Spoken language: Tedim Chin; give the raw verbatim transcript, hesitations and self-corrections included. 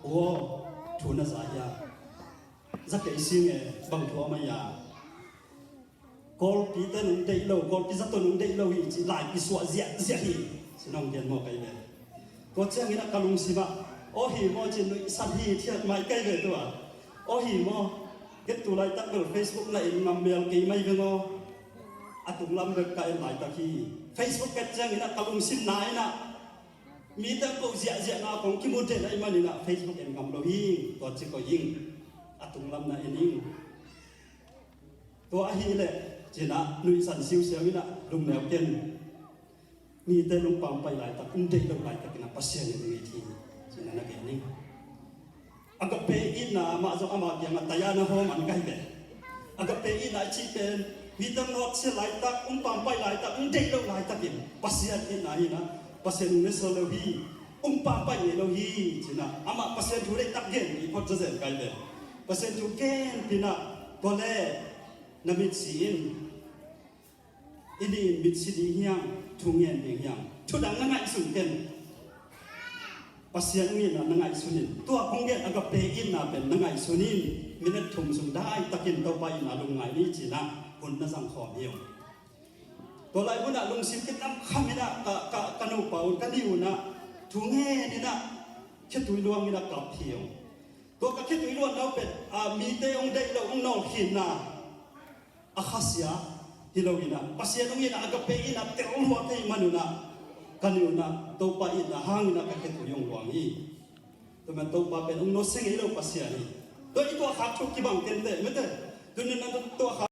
Ua, thu na za hia? Za kei sing e, bang thu a mai a? Kawlpi te nung deih lo, Kawlpi zato nung deih lo hi ci, lai kisuah ziahziah hi ci nong gen maw kai ve. Tua ciangin a ka lungsim ah, aw hi maw ci, nuihsan hi thiat mai kai ve tua. Aw hi maw, gen tu laitak bel Facebook na en ngam mel kei mai ve maw. A tunglam bek ka en laitak hi. Facebook ket ciangin a ka lungsim na in ah, mite ko ziahziah na kong kimu den ahih manin ah Facebook en ngam lo hi. Tua ci ko ing, a tunglam na en ing. Tua ahih leh ci-in ah nuihsan siusiau in ah lungneu ken. Mite lungpam pai laitak, um deih lo laitakin ah Pasian in hong it hi ci-in ah na gen ing. Agape itna mah zong ama kiangah tayana hawm an kai ve. Agape itna a cih pen mite nawtsia laitak, um pampai laitak, um deih lo laitakin Pasian itna hi-in ah, Pasian hong ne so lo hi, um pampai ngei lo hi ci-in ah, amah Pasian thu deihtak gen i phot zazen kai ve. Pasian thu gen pin ah, tua le na mitsi in, i nih in mitsi ding hiam, thu ngen ding hiam, thu dang na ngaihsun ken. Pasian itna na ngaihsun in, tua kong gen agape itna pen na ngaihsun in, minute thum sung daitakin Topa itna lungngai ni ci-in ah hun na zang khawm hi ung. Tua lai hun ah lungsim kitam kham in ah ka, ka, ka nupa un, ka ni un ah thu ngen in ah khetui luang in ah kap hi ung. Tua ka khetui luanna uh pen, a, mite hong deih lo, hong nawlkhinna a khasia hi lo in ah, Pasian hong itna agape itna tel luat ahih man un ah, ka ni un ah Topa itna hangin ah ka khetui hong luang hi. Tua man Topa pen hong nusia ngei lo Pasian hi. Tua i tuahkhak thu kibang kenteh mete. Tuni-in ah tuahkhak